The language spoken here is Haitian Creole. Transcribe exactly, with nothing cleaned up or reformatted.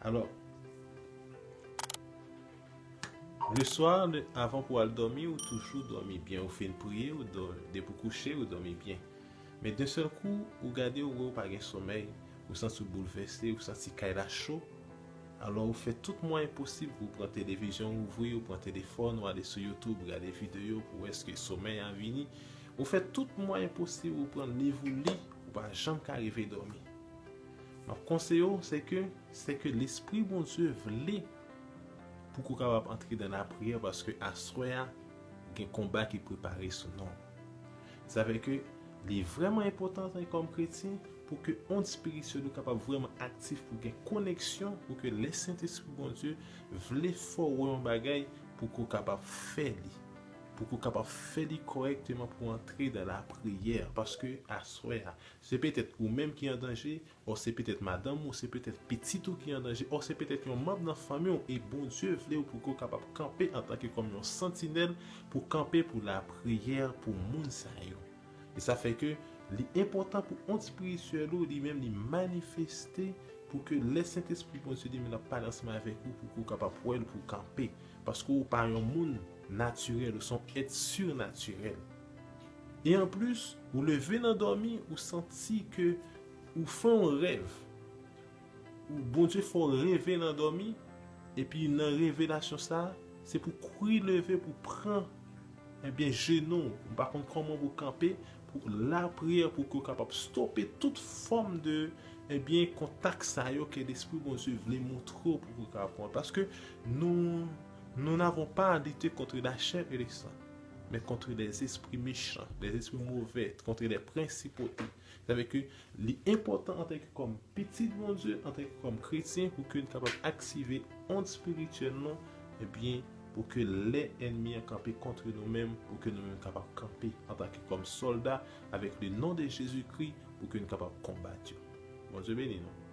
Alò, le swa, le, avan pou al dòmi, ou toujou dòmi byen. Ou fin priye, ou dò-, depi w kouche, ou dòmi byen. Men d'un sèl kou, ou gade, ou wè ou pa gen somèy, ou santi w boulvèse, ou santi kay la cho. Alò, ou fè tout mwayen posib pou w pran televizyon, ou ouvri, ou pran telefòn, ou ale sou YouTube, gade videyo pou wè èske somèy a vini. Ou fè tout mwayen posib, ou pran liv, ou li, ou pa janm ka rive dòmi. M ap konseye w, se ke, se ke Lespri Bondye vle pou ke w kapab antre dan lapriyè, paske aswè a, gen konba ki prepare sou non. Sa fè ke li vrèman enpòtan antanke kòm kretyen pou ke ond espirityèl ou kapab vrèman aktif, pou gen koneksyon, pou ke lè Sentespri Bondye vle fè w wè yon bagay, pou ke w kapab fè li. Pou ke w kapab fè li kòrèkteman, pou w antre dan lapriyè. Paske aswè a, se petèt ou menm ki an danje, ò se petèt madanm ou, se petèt pitit ou ki an danje, ò se petèt yon manm nan fanmi w, e Bondye vle w pou ke w kapab kanpe antanke kòm yon santinèl, pou kanpe pou lapriyè pou moun sa yo. E sa fè ke li enpòtan pou ond espirityèl ou, li menm, li manifeste, pou ke lè Sentespri Bondye li menm ap pale ansanm avèk ou, pou ke w kapab wè l, pou w kanpe. Paske w pa yon moun natirèl, ou se yon èt sirnatirèl. E anplis, ou leve nan dòmi, ou santi ke ou fè yon rèv. Ou, Bondye fè w reve nan dòmi, epi nan revelasyon sa, se pou kouri leve pou pran, ebyen, jenou w, m pa konn kòman pou kanpe, pou lapriyè, pou ke w kapab stope tout fòm de, ebyen, kontak sa yo ke Lespri Bondye vle montre w pou ke w kapab pran. Paske nou, nous n'avons pas à lutter contre la chair et le sang, mais contre les esprits méchants, les esprits mauvais, contre les principautés. Sa vle ke li enpòtan antanke kòm pitit Bondye, antanke kòm kretyen, pou ke n kapab aktive ond espirityèl nou, ebyen, pou ke lè ènmi an kanpe kont nou menm, pou ke nou menm kapab kanpe antanke kòm sòlda avèk le non de Jezikri, pou ke n kapab konbat yo. Bondye beni nou.